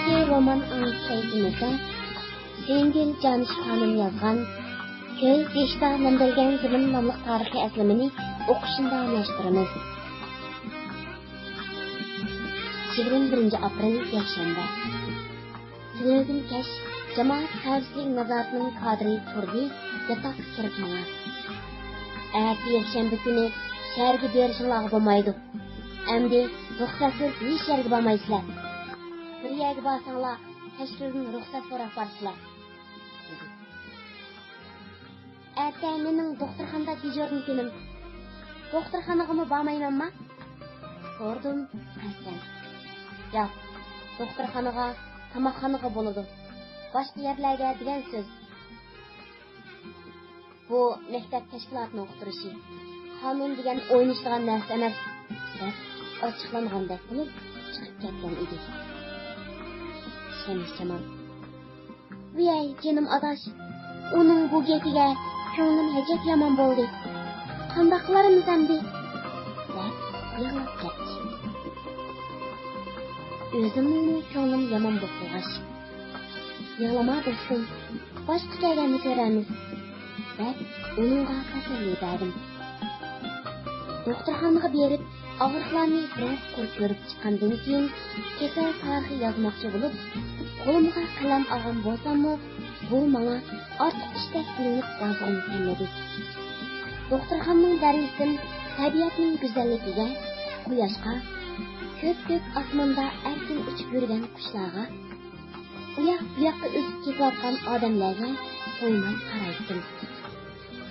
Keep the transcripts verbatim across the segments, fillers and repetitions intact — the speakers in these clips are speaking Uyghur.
رومان ئاڭلىتىش سەھىپىمىزدە سۆيۈنگۈل جانىش خانىم يازغان كۆل دېشتا نەمدەلگەن زېمىن ناملىق تارىخىي ئەسلىمىنى ئوقۇشنى داۋاملاشتۇرىمىز. يىگىرمە بىرىنچى ئاپرېل، يەكشەنبە. تۈنۈگۈن كەچ جامائەت خەۋپسىزلىك نازارىتىنىڭ كادىرى تۇردى ياتاققا كىرىپ ماڭا، «ئەتە يەكشەنبە كۈنى شەھەرگە بېرىشىڭلارغا بولمايدۇ. ئەمدى رۇخسەتسىز ھېچ يەرگە بارمايسىلەر. بىر يەرگە بارساڭلار، تەشكىلدىن رۇخسەت سوراپ بارىسىلەر.» ئەتە مېنىڭ دوختۇرخانىدا دېژۇرنىي كۈنۈم. دوختۇرخانىغىمۇ بارمايمەنما؟ سورىدىم قەستەن. ياق، دوختۇرخانىغا، تاماقخانىغا بولىدۇ. باشقا يەرلەرگە دېگەن سۆز. بۇ مەكتەپ تەشكىلاتىنىڭ ئۇقتۇرۇشى. قانۇن دېگەن ئوينىشىدىغان نەرسە ئەمەس، دەپ ئاچچىقلانغاندەك بولۇپ چىقىپ كەتكەن ئىدى. شەمشىجامال: «ۋىيەي، جېنىم ئاداش، ئۇنىڭ بۇ گېپىگە كۆڭلۈم ئەجەب يامان بولدى. قانداق قىلارمىز ئەمدى؟» دەپ يىغلاپ كەتتى. ئۆزۈمنىڭمۇ كۆڭلۈم يامان بولۇپ قالغاچ، «يىغلىما دوستۇم، باشقا كەلگەندە كۆرەرمىز» دەپ ئۇنىڭغا تەسەللى بەردىم. دوختۇرخانىغا بېرىپ، ئاغرىقلارنى بىرەر قۇر كۆرۈپ چىققاندىن كېيىن، كېسەل تارىخى يازماقچى بولۇپ، قولۇمغا قەلەم ئالغان بولساممۇ، بۇ ماڭا ئارتۇق ئىشتەك بىلىنىپ يازغۇم كەلمىدى. دوختۇرخانىنىڭ دەرۋىزىسىدىن تەبىئەتنىڭ گۈزەللىكىگە، قۇياشقا، كۆپكۆك ئاسماندا ئەركىن ئۇچۇپ يۈرگەن قۇشلارغا، ئۇياق-بۇياققا ئۆتۈپ كېتىۋاتقان ئادەملەرگە تويماي قارايتتىم.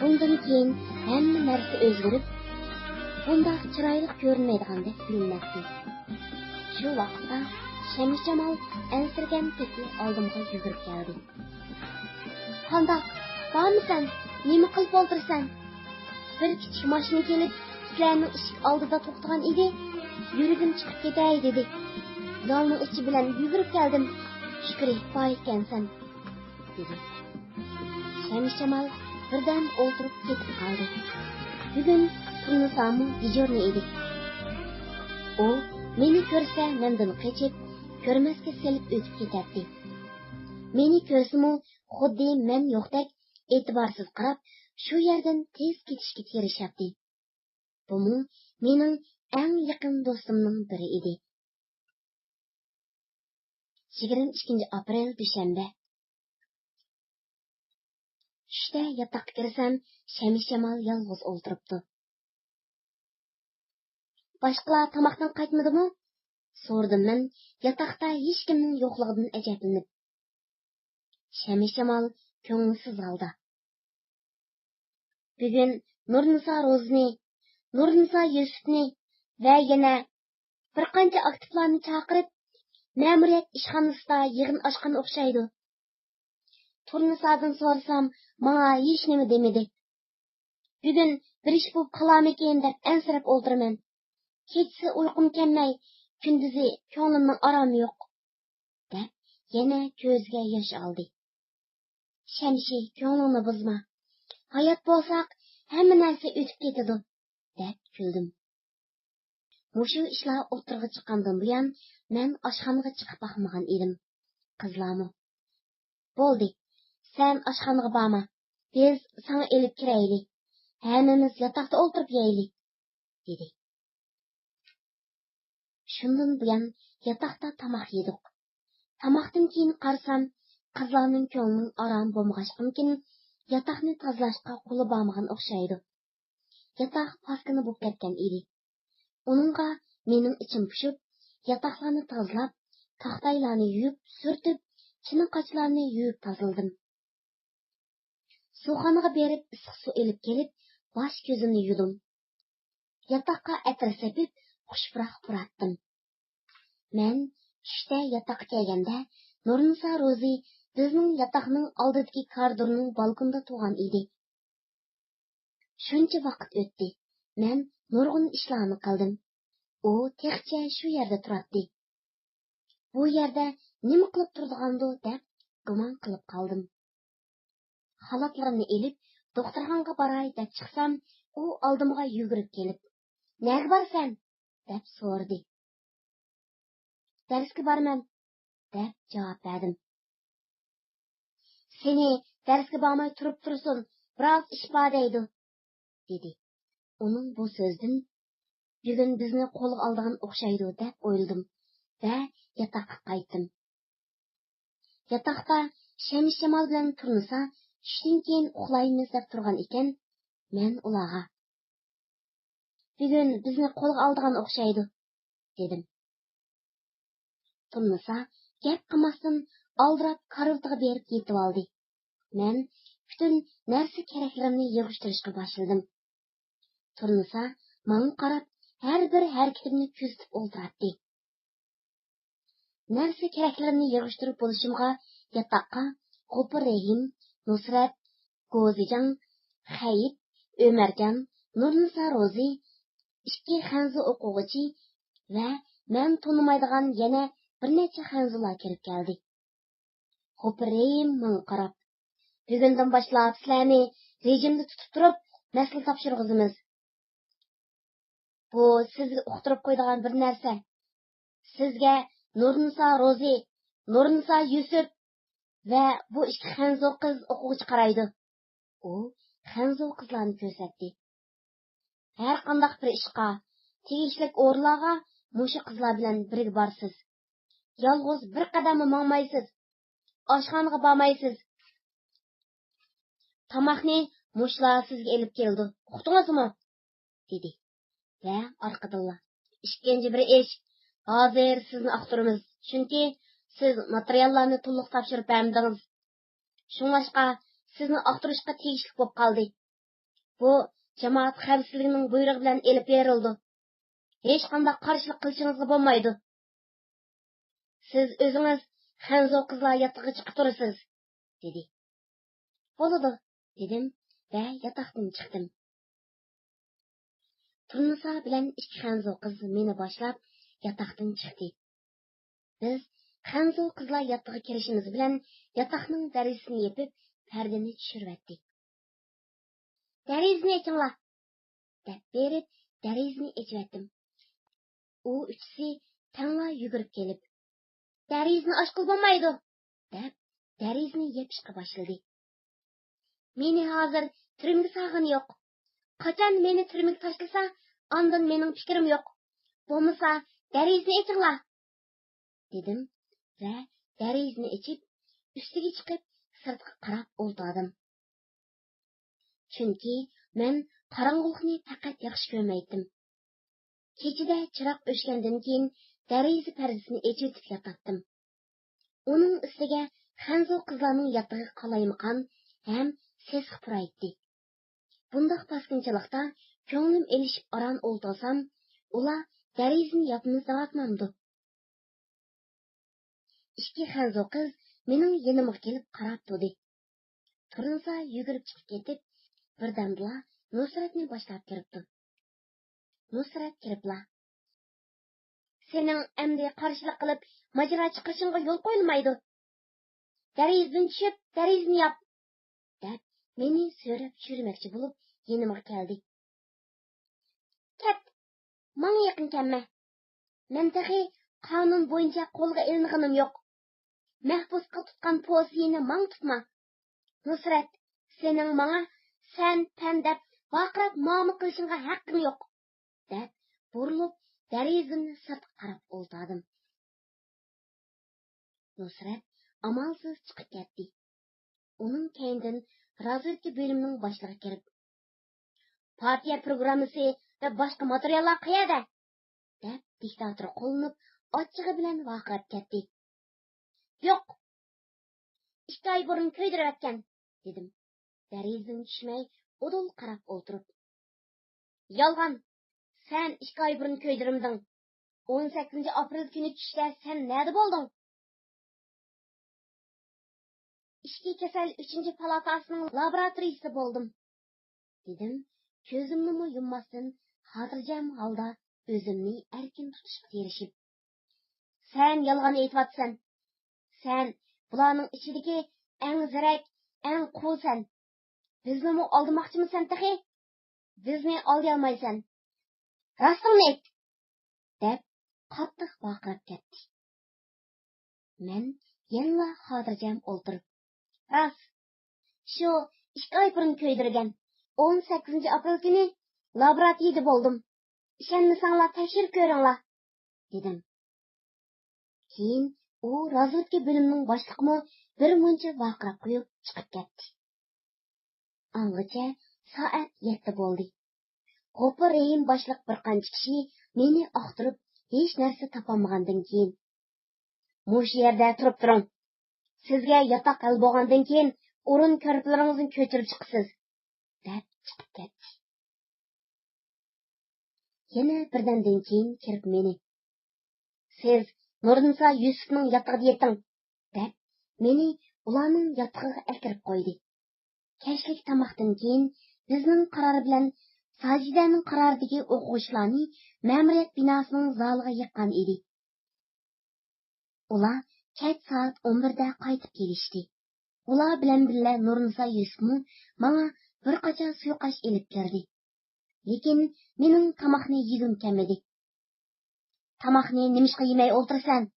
بۇندىن كېيىن ھەممە نەرسە ئۆزگىرىپ، بۇنداق چىرايلىق كۆرۈنمەيدىغاندەك بىلىنەتتى. شۇ ۋاقىتتا شەمشىجامال ئەنسىرىگەن پېتى ئالدىمغا يۈگۈرۈپ كەلدى. «قانداق، بارمىسەن؟ نېمە قىلىپ ئولتۇرىسەن؟ بىر كىچىك ماشىنا كېلىپ، سىلەرنىڭ ئىشىك ئالدىدا توختىغان ئىدى. يۈرىكىم چىقىپ كېتەي دېدى. زالنىڭ ئىچى بىلەن يۈگۈرۈپ كەلدىم. شۈكرى، بار ئىكەنسەن» دېدى. شەمشىجامال بىردەم ئولتۇرۇپ كېتىپ قالدى. بۈگۈن تۇرنىسامۇ دېژۇرنىي ئىدى. ئۇ مېنى كۆرسە مەندىن قېچىپ، كۆرمەسكە سېلىپ ئۆتۈپ كېتەتتى. مېنى كۆرسىمۇ خۇددى مەن يوقتەك ئېتىبارسىز قاراپ، شۇ يەردىن تېز كېتىشكە تىرىشاتتى. بۇمۇ مېنىڭ ئەڭ يېقىن دوستۇمنىڭ بىرى ئىدى. يىگىرمە ئىككىنچى ئاپرېل، دۈشەنبە. چۈشتە ياتاققا كىرسەم، شەمشىجامال يالغۇز ئولتۇرۇپتۇ. «باشقىلار تاماقتىن قايتمىدىمۇ؟» سورىدىم مەن ياتاقتا ھېچكىمنىڭ يوقلۇقىدىن ئەجەبلىنىپ. شەمشىجامال كۆڭۈلسىز ھالدا: «بۈگۈن نۇرنىسا روزىنى، نۇرنىسا يۈسۈپنى ۋە يەنە بىر قانچە ئاكتىپلارنى چاقىرىپ، مەمۇرىيەت ئىشخانىسىدا يىغىن ئاچقان ئوخشايدۇ. تۇرنىسادىن سورىسام، ماڭا ھېچنېمە دېمىدى. بۈگۈن بىر ئىش بولۇپ قالارمىكىن دەپ ئەنسىرەپ ئولتۇرىمەن. كېچىسى ئۇيقۇم كەلمەي، كۈندۈزى كۆڭلۈمنىڭ ئارامى يوق» دەپ يەنە كۆزىگە ياش ئالدى. «شەمشى، كۆڭلۈڭنى بۇزما. ھايات بولساق، ھەممە نەرسە ئۆتۈپ كېتىدۇ» دەپ كۈلدۈم. مۇشۇ ئىشلار ئوتتۇرىغا چىققاندىن بۇيان، مەن ئاشخانىغا چىقىپ باقمىغان ئىدىم. قىزلارمۇ: «بولدى، سەن ئاشخانىغا بارما، بىز ساڭا ئېلىپ كىرەيلى. ھەممىمىز ياتاقتا ئولتۇرۇپ يەيلى» دېدى. شۇندىن بۇيان ياتاقتا تاماق يېدۇق. تاماقتىن كېيىن قارىسام، قىزلارنىڭ كۆڭلىنىڭ ئارامى بولمىغاچقىمىكىن، ياتاقنى تازىلاشقا قولى بارمىغان ئوخشايدۇ. ياتاق پاسكىنا بولۇپ كەتكەن ئىدى. ئۇنىڭغا مېنىڭ ئىچىم پۇشۇپ، ياتاقلارنى تازىلاپ، تاختايلارنى يۇيۇپ سۈرتۈپ، چىنە قاچىلارنى يۇيۇپ تازىلىدىم. سۇخانىغا بېرىپ ئىسسىق سۇ ئېلىپ كېلىپ، باش كۆزۈمنى يۇدۇم. ياتاققا ئەتىر سېپىپ، خۇش پۇراق پۇراتتىم. مەن چۈشتە ياتاققا كەلگەندە، نۇرنىسا روزى بىزنىڭ ياتاقنىڭ ئالدىدىكى كارىدورنىڭ بالكونىدا تۇرغان ئىدى. شۇنچە ۋاقىت ئۆتتى، مەن نۇرغۇن ئىشلارنى قىلدىم. ئۇ تېخىچە شۇ يەردە تۇراتتى. بۇ يەردە نېمە قىلىپ تۇرىدىغاندۇ دەپ گۇمان قىلىپ قالدىم. خالاتلىرىمنى ئېلىپ، دوختۇرخانىغا باراي دەپ چىقسام، ئۇ ئالدىمغا يۈگۈرۈپ كېلىپ، «نەگە بارىسەن؟» دەپ سورىدى. «دەرسكە بارىمەن.» دەپ جاۋاب بەردىم. سېنى دەرسكە بارماي تۇرۇپ تۇرسۇن، بىراز ئىش بار دەيدۇ، دېدى. ئۇنىڭ بۇ سۆزىدىن بۈگۈن بىزنى قولغا ئالىدىغان ئوخشايدۇ دەپ ئويلىدىم ۋە ياتاققا قايتتىم. ياتاقتا شەمشى شامال بىلەن تۇرنىسا چۈشتىن كېيىن ئۇخلايمىز دەپ تۇرغان ئىكەن، مەن ئۇلارغا، بۈگۈن بىزنى قولغا ئالىدىغان ئوخشايدۇ، دېدىم. تۇرنىسا گەپ قىلماستىن ئالدىراپ كارىۋىتىغا بېرىپ يېتىۋالدى. مەن پۈتۈن نەرسە كېرەكلىرىمنى يىغىشتۇرۇشقا باشلىدىم. تۇرنىسا ماڭا قاراپ ھەر بىر ھەرىكىتىمنى كۆزىتىپ ئولتۇراتتى. نەرسە كېرەكلىرىمنى يىغىشتۇرۇپ بولۇشۇمغا ياتاققا غوپۇر رەھىم، نۇسرەت، گوزىجاڭ، خەيت، ئۆمەرجان، نۇرنىسا روزى، ئىككى خەنزۇ ئوقۇغۇچى ۋە مەن تونۇمايدىغان يەنە بىر نەچچە خەنزۇلار كىرىپ كەلدى. غوپۇر رەھىم ماڭا قاراپ، بۈگۈندىن باشلاپ سىلەرنى رېجىمدا تۇتۇپ تۇرۇپ مەسىلە تاپشۇرغۇزىمىز. بۇ سىزگە ئۇقتۇرۇپ قويىدىغان بىر نەرسە. سىزگە نۇرنىسا روزى، نۇرنىسا يۈسۈپ ۋە بۇ ئىككى خەنزۇ قىز ئوقۇغۇچى قارايدۇ. ئۇ خەنزۇ قىزلارنى كۆرسەتتى. ھەر قانداق بىر ئىشقا، تېگىشلىك ئورۇنلارغا مۇشۇ قىزلار بىلەن بىرگە بارىسىز. يالغۇز بىر قەدەممۇ ماڭمايسىز. ئاشخانىغا بارمايسىز. تاماقنى مۇشۇلار سىزگە ئېلىپ كېلىدۇ. ئۇقتىڭىزمۇ؟ دېدى ۋە ئارقىدىنلا، ئىككىنچى بىر ئىش، ھازىر سىزنى ئاختۇرىمىز، چۈنكى سىز ماتېرىياللارنى تولۇق تاپشۇرۇپ بەرمىدىڭىز. شۇڭلاشقا سىزنى ئاختۇرۇشقا تېگىشلىك بولۇپ قالدى. بۇ جامائەت خەۋپسىزلىكىنىڭ بۇيرۇقى بىلەن ئېلىپ بېرىلىدۇ. ھېچقانداق قارشىلىق قىلىشىڭىزغا بولمايدۇ. سىز ئۆزىڭىز خەنزۇ قىزلار ياتىقىغا چىقىپ تۇرىسىز، دېدى. بولىدۇ، دېدىم ۋە ياتاقتىن چىقتىم. تۇرنىسا بىلەن ئىككى خەنزۇ قىز مېنى باشلاپ ياتاقتىن چىقتى. بىز خەنزۇ قىزلار ياتىقىغا كىرىشىمىز بىلەن ياتاقنىڭ دېرىزىسىنى يېپىپ، پەردىنى چۈشۈرۈۋەتتى. دېرىزىنى ئېچىڭلار! دەپ بېرىپ، دېرىزىنى ئېچىۋەتتىم. ئۇ ئۈچىسى تەڭلا يۈگۈرۈپ كېلىپ، دېرىزىنى ئاچقىلى بولمايدۇ! دەپ، دېرىزىنى يېپىشقا باشلىدى. مېنى ھازىر تۈرمىگە سالغىنى يوق. قاچان مېنى تۈرمىگە تاشلىسا، ئاندىن مېنىڭ پىكرىم يوق. بولمىسا، دېرىزىنى ئېچىڭلار! دېدىم ۋە دېرىزىنى ئېچىپ، ئۈستىگە چىقىپ، سىرتقا قاراپ ئولتۇردۇم. چۈنكى مەن قاراڭغۇلۇقنى پەقەت ياخشى كۆرمەيتتىم. كېچىدە چىراغ ئۆچكەندىن كېيىن، دېرىزە پەردىسىنى ئېچىۋېتىپ ياتاتتىم. ئۇنىڭ ئۈستىگە خەنزۇ قىزلارنىڭ ياتىقى قالايمىقان ھەم سېسىق پۇرايتتى. بۇنداق باسقۇنچىلىقتا كۆڭلۈم ئېلىشىپ ئاران ئولتۇرسام، ئۇلار دېرىزىنى ياپىمىز دەۋاتمامدۇ؟ ئىككى خەنزۇ قىز مېنىڭ يېنىمغا كېلىپ قاراپ تۇردى. تۇرنىسا يۈگۈرۈپ چىقىپ كېتىپ، بىردەمدىلا نۇسرەتنى باشلاپ كىرىپتۇ. نۇسرەت كىرىپلا، سېنىڭ ئەمدى قارشىلىق قىلىپ ماجىرا چىقىرىشىڭغا يول قويۇلمايدۇ. دېرىزىدىن چۈشۈپ، دېرىزىنى ياپ! دەپ، مېنى سۆرەپ چۈشۈرمەكچى بولۇپ يېنىمغا كەلدى. كەت! ماڭا يېقىن كەلمە! مەن تېخى قانۇن بويىچە قولغا ئېلىنغىنىم يوق. مەھبۇسقا تۇتقان پوزىتسىيىنى ماڭا تۇتما! نۇسرەت، سېنىڭ ماڭا سەن، پەن دەپ ۋارقىراپ مۇئامىلە قىلىشىڭغا ھەققىڭ يوق! دەپ، بۇرۇلۇپ، دېرىزىدىن سىرتقا قاراپ ئولتۇردۇم. نۇسرەت ئامالسىز چىقىپ كەتتى. ئۇنىڭ كەينىدىن رازۋېدكا بۆلۈمىنىڭ باشلىقى كىرىپ، پارتىيە پروگراممىسى ۋە باشقا ماتېرىياللار قەيەردە؟ دەپ، دىكتاتور قوللىنىپ، ئاچچىقى بىلەن ۋارقىراپ كەتتى. يوق! ئىككى ئاي بۇرۇن كۆيدۈرۈۋەتكەن، دېدىم، دېرىزىدىن چۈشمەي، ئۇدۇل قاراپ ئولتۇرۇپ. يالغان! سەن ئىككى ئاي بۇرۇن كۆيدۈرمىدىڭ. ئون سەككىزىنچى ئاپرېل كۈنى چۈشتە سەن نەدە بولدۇڭ؟ ئىچكى كېسەل ئۈچىنچى پالاتاسىنىڭ لابوراتورىيىسىدا بولدۇم، دېدىم، كۆزۈمنىمۇ يۇمماستىن، خاتىرجەم ھالدا ئۆزۈمنى ئەركىن تۇتۇشقا تىرىشىپ. سەن يالغان ئېيتىۋاتىسەن. سەن بۇلارنىڭ ئىچىدىكى ئەڭ زېرەك، ئەڭ قۇۋسەن. بىزنىمۇ ئالدىماقچىمۇسەن تېخى؟ بىزنى ئالدىيالمايسەن. راستىڭنى ئېيت! دەپ، قاتتىق ۋارقىراپ كەتتى. مەن يەنىلا خاتىرجەم ئولتۇرۇپ، راست، شۇ ئىككى ئاي بۇرۇن كۆيدۈرگەن. ئون سەككىزىنچى ئاپرېل كۈنى لابوراتورىيەدە بولدۇم. ئىشەنمىسەڭلار تەكشۈرۈپ كۆرۈڭلار، دېدىم. كېيىن ئۇ رازۋېدكا بۆلۈمىنىڭ باشلىقىمۇ بىر مۇنچە ۋارقىراپ قويۇپ چىقىپ كەتتى. ئاڭغىچە سائەت يەتتە بولدى. غوپۇر رېھىم باشلىق بىر قانچە كىشى مېنى ئاختۇرۇپ، ھېچ نەرسە تاپالمىغاندىن كېيىن، مۇشۇ يەردە تۇرۇپ تۇرۇڭ. سىزگە ياتاق ھەل بولغاندىن كېيىن ئورۇن كۆرپىلىرىڭىزنى كۆچۈرۈپ چىقىسىز، دەپ چىقىپ كەتتى. يەنە بىردەمدىن كېيىن كىرىپ مېنى، سىز نۇرنىسا يۈسۈپنىڭ ياتىقىدا يېتىڭ، دەپ، مېنى ئۇلارنىڭ ياتىقىغا ئەكىرىپ قويدى. كەچلىك تاماقتىن كېيىن بىزنىڭ قارار بىلەن ساجىدەنىڭ قارارىدىكى ئوقۇغۇچىلارنى مەمۇرىيەت بىناسىنىڭ زالىغا يىغقان ئىدى. ئۇلار كەچ سائەت ئون بىردە قايتىپ كېلىشتى. ئۇلار بىلەن بىللە نۇرنىسا يۈسۈپمۇ ماڭا بىر قاچا سۇيۇقئاش ئېلىپ كىردى. لېكىن مېنىڭ تاماقنى يېگۈم كەلمىدى. تاماقنى نېمىشقا يېمەي ئولتۇرىسەن؟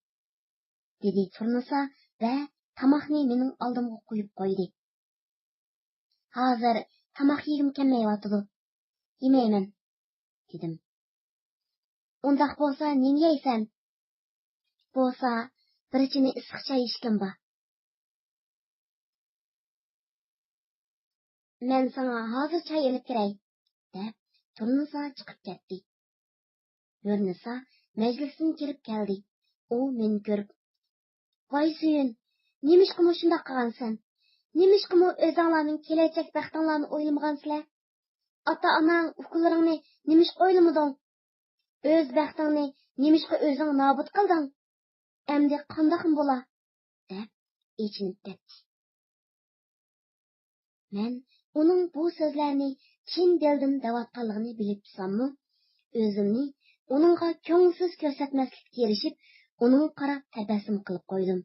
دېدى تۇرنىسا ۋە تاماقنى مېنىڭ ئالدىمغا قويۇپ قويدى. ھازىر تاماق يېگۈم كەلمەيۋاتىدۇ. يېمەيمەن، دېدىم. ئۇنداق بولسا نېمە يەيسەن؟ بولسا بىر چىنە ئىسسىق چاي ئىچكۈم بار. مەن ساڭا ھازىر چاي ئېلىپ كىرەي، دەپ تۇرنىسا چىقىپ كەتتى. ھۆرنىسا مەجلىستىن كىرىپ كەلدى. ئۇ مېنى كۆرۈپ، ۋاي سۆيۈن، نېمىشقىمۇ شۇنداق قىلغانسەن؟ نېمىشقىمۇ ئۆزۈڭلارنىڭ كېلەچەك بەختىڭلارنى ئويلىمىغانسىلەر؟ ئاتا-ئاناڭ، ئۇكىلىرىڭنى نېمىشقا ئويلىمىدىڭ؟ ئۆز بەختىڭنى نېمىشقا ئۆزۈڭ نابۇت قىلدىڭ؟ ئەمدى قانداقمۇ بولا؟ دەپ ئېچىنىپ كەتتى. مەن ئۇنىڭ بۇ سۆزلەرنى چىن دىلدىن دەۋاتقانلىقىنى بىلىپ تۇرساممۇ، ئۆزۈمنى ئۇنىڭغا كۆڭۈلسىز كۆرسەتمەسلىككە تىرىشىپ، ئۇنىڭغا قاراپ تەبەسسۇم قىلىپ قويدۇم.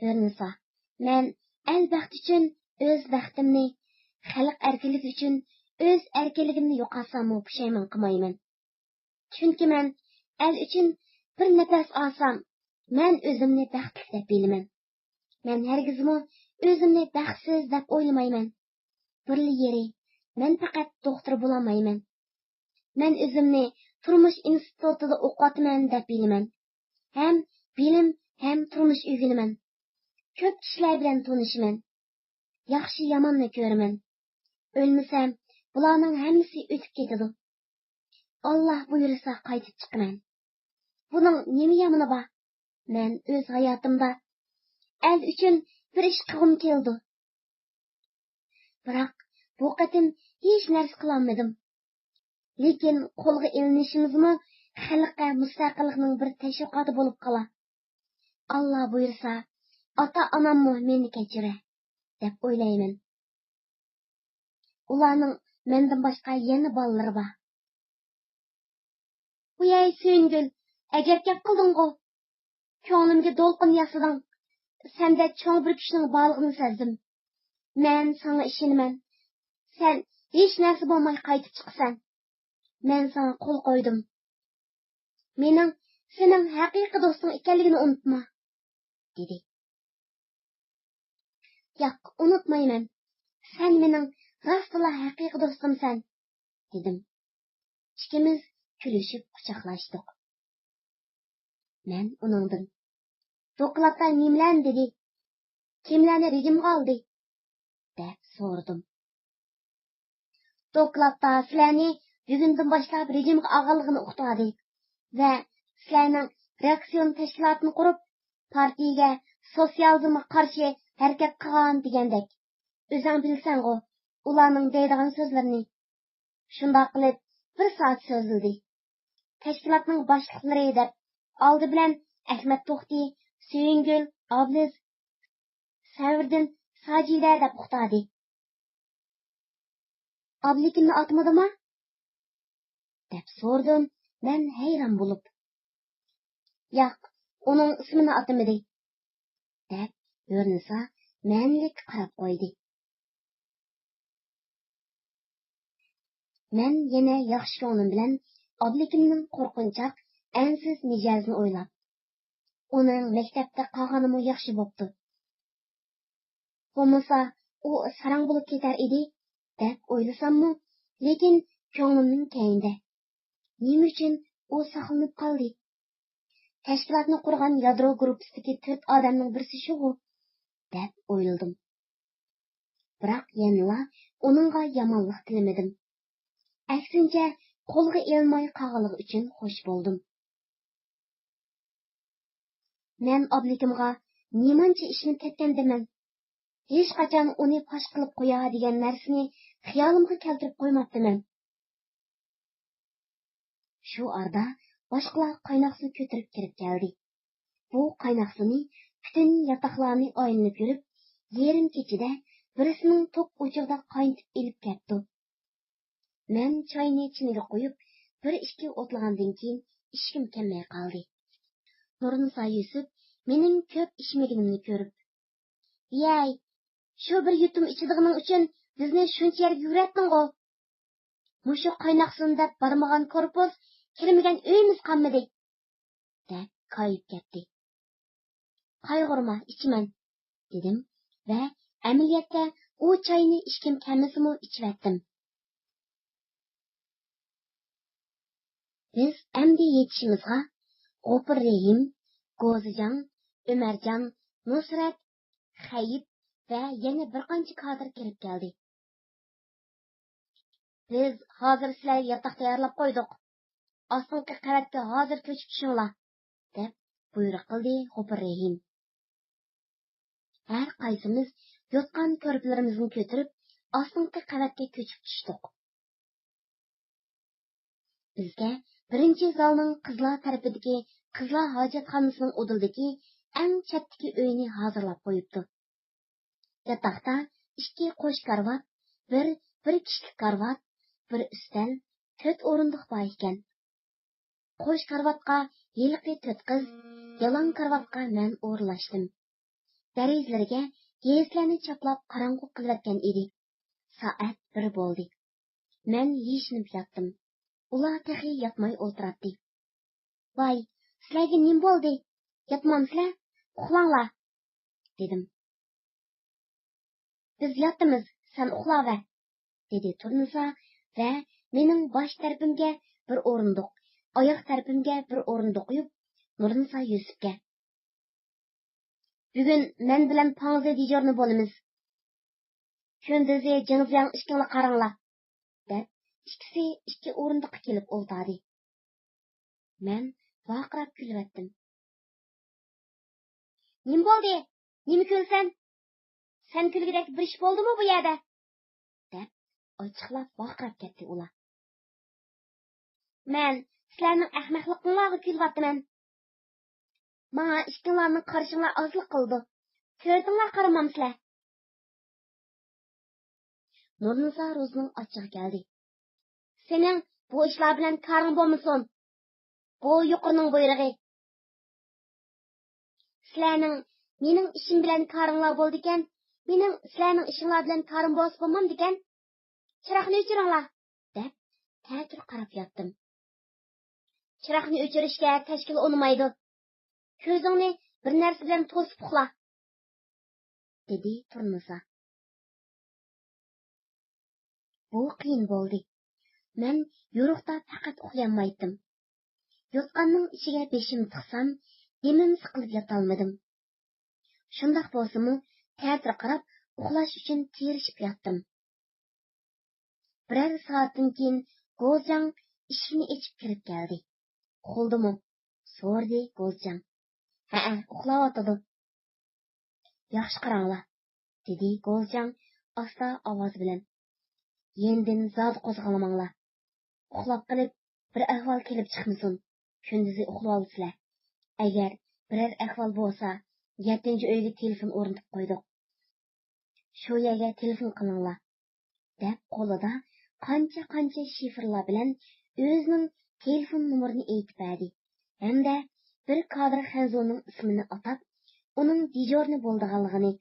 ھۆرنىسا، مەن ئەل بەختى ئۈچۈن ئۆز بەختىمنى، خەلق ئەركىنلىكى ئۈچۈن ئۆز ئەركىنلىكىمنى يوقاتساممۇ پۇشايمان قىلمايمەن. چۈنكى مەن ئەل ئۈچۈن بىر نەپەس ئالسام، مەن ئۆزۈمنى بەختلىك دەپ بىلىمەن. مەن ھەرگىزمۇ ئۆزۈمنى بەختسىز دەپ ئويلىمايمەن. بىرلا يېرى، مەن پەقەت دوختۇر بولالمايمەن. مەن ئۆزۈمنى تۇرمۇش ئىنستىتۇتىدا ئوقۇۋاتىمەن دەپ بىلىمەن. ھەم بىلىم، ھەم تۇرمۇش ئۆگىنىمەن. كۆپ كىشىلەر بىلەن تونۇشىمەن. ياخشى ياماننى كۆرىمەن. ئۆلمىسەم، بۇلارنىڭ ھەممىسى ئۆتۈپ كېتىدۇ. ئاللا بۇيرۇسا قايتىپ چىقىمەن. بۇنىڭ نېمە يامىنى بار؟ مەن ئۆز ھاياتىمدا ئەل ئۈچۈن بىر ئىش قىلغۇم كېلىدۇ. بىراق بۇ قېتىم ھېچ نەرسە قىلالمىدىم. لېكىن قولغا ئېلىنىشىمىزمۇ خەلققە مۇستەقىللىقنىڭ بىر تەشۋىقاتى بولۇپ قالار. ئاللا بۇيرۇسا، ئاتا-ئاناممۇ مېنى كەچۈرەر، دەپ ئويلايمەن. ئۇلارنىڭ مەندىن باشقا يەنە بالىلىرى بار. ۋاي سۆيۈنگۈل، ئەگەر گەپ قىلدىڭغۇ؟ كۆڭلۈمگە دولقۇن ياسىدىڭ. سەندە چوڭ بىر كۈچنىڭ بارلىقىنى سەزدىم. مەن ساڭا ئىشىنىمەن. سەن ھېچ نەرسە بولماي قايتىپ چىقىسەن. مەن ساڭا قول قويدۇم. مېنىڭ سېنىڭ ھەقىقىي دوستۇڭ ئىكەنلىكىنى ئۇنتۇما، دېدى. ياق، ئۇنتۇمايمەن. سەن مېنىڭ راستلا ھەقىقىي دوستۇمسەن، دېدىم. ئىككىمىز كۈلۈشۈپ قۇچاقلاشتۇق. مەن ئۇنىڭدىن، دوكلاتتا نېمىلەرنى دېدى؟ كىملەرنى رېجىمغا ئالدى؟ دەپ سورىدىم. دوكلاتتا سىلەرنى بۈگۈندىن باشلاپ رېجىمغا ئالغانلىقىنى ئۇقتۇردى ۋە سىلەرنىڭ رېئاكسىيون تەشكىلاتىنى قۇرۇپ، پارتىيىگە، سوتسىيالىزمغا قارشى ھەرىكەت قىلغان دېگەندەك. ئۆزۈڭ بىلىسەنغۇ ئۇلارنىڭ دەيدىغان سۆزلىرىنى. شۇنداق قىلىپ، بىر سائەت سۆزلىدى. تەشكىلاتنىڭ باشلىقلىرى دەپ ئالدى بىلەن ئەخمەت توختى، سۆيۈنگۈل، ئابلىز، سەۋرىدىن، ساجىدە دەپ ئۇقتۇردى. ئابلىكىمنى ئاتىمىدىما؟ دەپ سورىدىم مەن ھەيران بولۇپ. ياق، ئۇنىڭ ئىسمىنى ئاتىمىدى، دەپ ھۆرنىسا مەنىلىك قاراپ قويدى. مەن يەنە ياخشى كۆڭلۈم بىلەن ئابلىكىمنىڭ قورقۇنچاق، ئەنسىز مىجەزىنى ئويلاپ، ئۇنىڭ مەكتەپتە قالغىنىمۇ ياخشى بوپتۇ. بولمىسا، ئۇ ساراڭ بولۇپ كېتەر ئىدى، دەپ ئويلىساممۇ، لېكىن كۆڭلۈمنىڭ كەينىدە. نېمە ئۈچۈن ئۇ ساقلىنىپ قالدى؟ تەشكىلاتنى قۇرغان يادرو گۇرۇپپىسىدىكى تۆت ئادەمنىڭ بىرسى شۇغۇ، دەپ ئويلىدىم. بىراق يەنىلا ئۇنىڭغا يامانلىق تىلىمىدىم. ئەكسىنچە، قولغا ئېلىنماي قالغانلىقى ئۈچۈن خوش بولدۇم. مەن ئابلىكىمغا نېمانچە ئىشىنىپ كەتكەندىمەن. ھېچقاچان ئۇنى پاش قىلىپ قويا دېگەن نەرسىنى خىيالىمغا كەلتۈرۈپ قويماپتىمەن. شۇ ئارىدا باشقىلار قايناق سۇ كۆتۈرۈپ كىرىپ كەلدى. بۇ قايناق سۇنى پۈتۈن ياتاقلارنى ئايلىنىپ يۈرۈپ، يېرىم كېچىدە بىرسىنىڭ توك ئوچىقىدا قاينىتىپ ئېلىپ كەپتۇ. مەن چاينى چىنىگە قويۇپ، بىر ئىككى ئوتلىغاندىن كېيىن ئىچكۈم كەلمەي قالدى. نۇرنىسا يۈسۈپ مېنىڭ كۆپ ئىچمىگىنىمنى كۆرۈپ، ۋىيەي، شۇ بىر يۇتۇم ئىچىدىغىنىڭ ئۈچۈن بىزنى شۇنچە يەرگە يۈگرەتتىڭغۇ؟ مۇشۇ قايناق سۇنى دەپ بارمىغان كورپۇس، كىرمىگەن ئۆيىمىز قالمىدى، دەپ كايىپ كەتتى. قايغۇرما، ئىچىمەن، دېدىم ۋە ئەمەلىيەتتە ئۇ چاينى ئىچكۈم كەلمىسىمۇ ئىچىۋەتتىم. بىز ئەمدى يېتىشىمىزغا غوپۇر رېھىم، گوزىجاڭ، ئۆمەرجان، نۇسرەت، خەيىپ ۋە يەنە بىر قانچە كادىر كىرىپ كەلدى. بىز ھازىر سىلەرگە ياتاق تەييارلاپ قويدۇق. ئاستىنقى قەۋەتكە ھازىر كۆچۈپ چۈشۈڭلار، دەپ بۇيرۇق قىلدى غوپۇر رېھىم. ھەر قايسىمىز يوتقان كۆرپىلىرىمىزنى كۆتۈرۈپ، ئاستىنقى قەۋەتكە كۆچۈپ چۈشتۇق. بىزگە بىرىنچى زالنىڭ قىزلار تەرىپىدىكى قىزلار ھاجەتخانىسىنىڭ ئۇدۇلىدىكى ئەڭ چەتتىكى ئۆينى ھازىرلاپ قويۇپتۇ. ياتاقتا ئىككى قوش كارىۋات، بىر، بىر كىشىلىك كارىۋات، بىر ئۈستەل، تۆت ئورۇندۇق بار ئىكەن. قوش كارىۋاتقا ھېلىقى تۆت قىز، يالاڭ كارىۋاتقا مەن ئورۇنلاشتىم. دېرىزىلىرىگە گېزىتلەرنى چاپلاپ قاراڭغۇ قىلىۋەتكەن ئىدى. سائەت بىر بولدى. مەن يېشىنىپ ياتتىم. ئۇلار تېخى ياتماي ئولتۇراتتى. ۋاي، سىلەرگە نېمە بولدى؟ ياتمامسىلەر؟ ئۇخلاڭلار، دېدىم. بىز ياتىمىز، سەن ئۇخلاۋەر، دېدى تۇرنىسا ۋە مېنىڭ باش تەرىپىمگە بىر ئورۇندۇق، ئاياق تەرىپىمگە بىر ئورۇندۇق قويۇپ، نۇرنىسا يۈسۈپكە، بۈگۈن مەن بىلەن پاڭزى دىجورنى بولىمىز. كۈندۈزى جېڭزياڭ ئىككىڭلار قاراڭلار، دەپ، ئىككىسى ئىككى ئورۇندۇققا كېلىپ ئولتۇردى. مەن ۋارقىراپ كۈلۈۋەتتىم. نېمە بولدى؟ نېمە كۈلىسەن؟ سەن كۈلگۈدەك بىر ئىش بولدىمۇ بۇ يەردە؟ دەپ، ئاچچىقلاپ ۋارقىراپ كەتتى ئۇلار. مەن سىلەرنىڭ ئەخمەقلىقىڭلارغا كۈلۈۋاتىمەن. ماڭا ئىككىڭلارنىڭ قارىشىڭلار ئازلىق قىلىدۇ. سۈرىتىڭلار قارىمامسىلەر؟ نۇرنىسا روزىنىڭ ئاچچىقى كەلدى. سېنىڭ بۇ ئىشلار بىلەن كارىڭ بولمىسۇن. بۇ يۇقىرىنىڭ بۇيرۇقى. سىلەرنىڭ مېنىڭ ئىشىم بىلەن كارىڭلار بولىدىكەن، مېنىڭ سىلەرنىڭ ئىشىڭلار بىلەن كارىم بولسا بولمامدىكەن؟ چىراغنى ئۆچۈرۈڭلار، دەپ تەتۈر قاراپ ياتتىم. چىراغنى ئۆچۈرۈشكە تەشكىل ئۇنىمايدۇ. كۆزۈڭنى بىر نەرسە بىلەن توسۇپ ئۇخلا، دېدى تۇرنىسا. بۇ قىيىن بولدى. مەن يورۇقتا پەقەت ئۇخلىيالمايتتىم. يوتقاننىڭ ئىچىگە بېشىمنى تىقسام، دېمىم سىقىلىپ ياتالمىدىم. شۇنداق بولسىمۇ، تەتۈر قاراپ ئۇخلاش ئۈچۈن تىرىشىپ ياتتىم. بىرەر سائەتتىن كېيىن گوزجاڭ ئىشىكنى ئېچىپ كىرىپ كەلدى. ئۇخلىدىمۇ؟ سورىدى گوزجاڭ. ھەئە، ئۇخلاۋاتىدۇ. ياخشى قاراڭلار، دېدى گوزجاڭ ئاستا ئاۋاز بىلەن. يېنىدىن زادى قوزغالماڭلار. ئۇخلاپ قېلىپ، بىر ئەھۋال كېلىپ چىقمىسۇن. كۈندۈزى ئۇخلىۋالىسىلەر. ئەگەر بىرەر ئەھۋال بولسا، يەتتىنچى ئۆيگە تېلېفون ئورنىتىپ قويدۇق. شۇ يەرگە تېلېفون قىلىڭلار، دەپ قولىدا قانچە-قانچە شىفىرلار بىلەن ئۆزىنىڭ تېلېفون نومۇرىنى ئېيتىپ بەردى ھەمدە بىر كادىر خەنزۇنىڭ ئىسمىنى ئاتاپ، ئۇنىڭ دىجورنى بولىدىغانلىقىنى،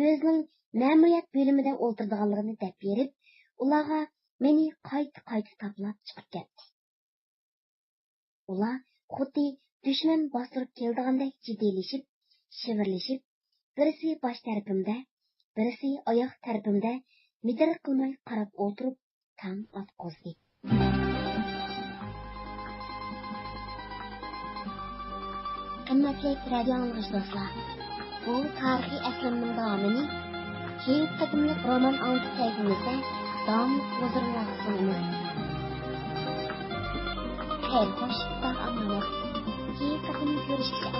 ئۆزىنىڭ مەمۇرىيەت بۆلۈمىدە ئولتۇرىدىغانلىقىنى دەپ بېرىپ، ئۇلارغا مېنى قايتا-قايتا تاپىلاپ چىقىپ كەتتى. ئۇلار خۇددى دۈشمەن باستۇرۇپ كېلىدىغاندەك جىددىيلىشىپ، شىۋىرلىشىپ، بىرسى باش تەرىپىمدە، بىرسى ئاياق تەرىپىمدە مىدىر قىلماي قاراپ ئولتۇرۇپ، تاڭ ئاتقۇزدى. قىممەتلىك رادىيو ئاڭلىغۇچى دوستلار، بۇ تارىخىي ئەسلىمىنىڭ داۋامىنى كېيىنكى قېتىملىق رومان ئاڭلىتىش سەھىپىمىزدە داۋاملىق ھۇزۇرۇڭلارغا سۇنىمىز. خەير خوش، ساغ ئامانەت. كېيىنكى قېتىم كۆرۈشكىچە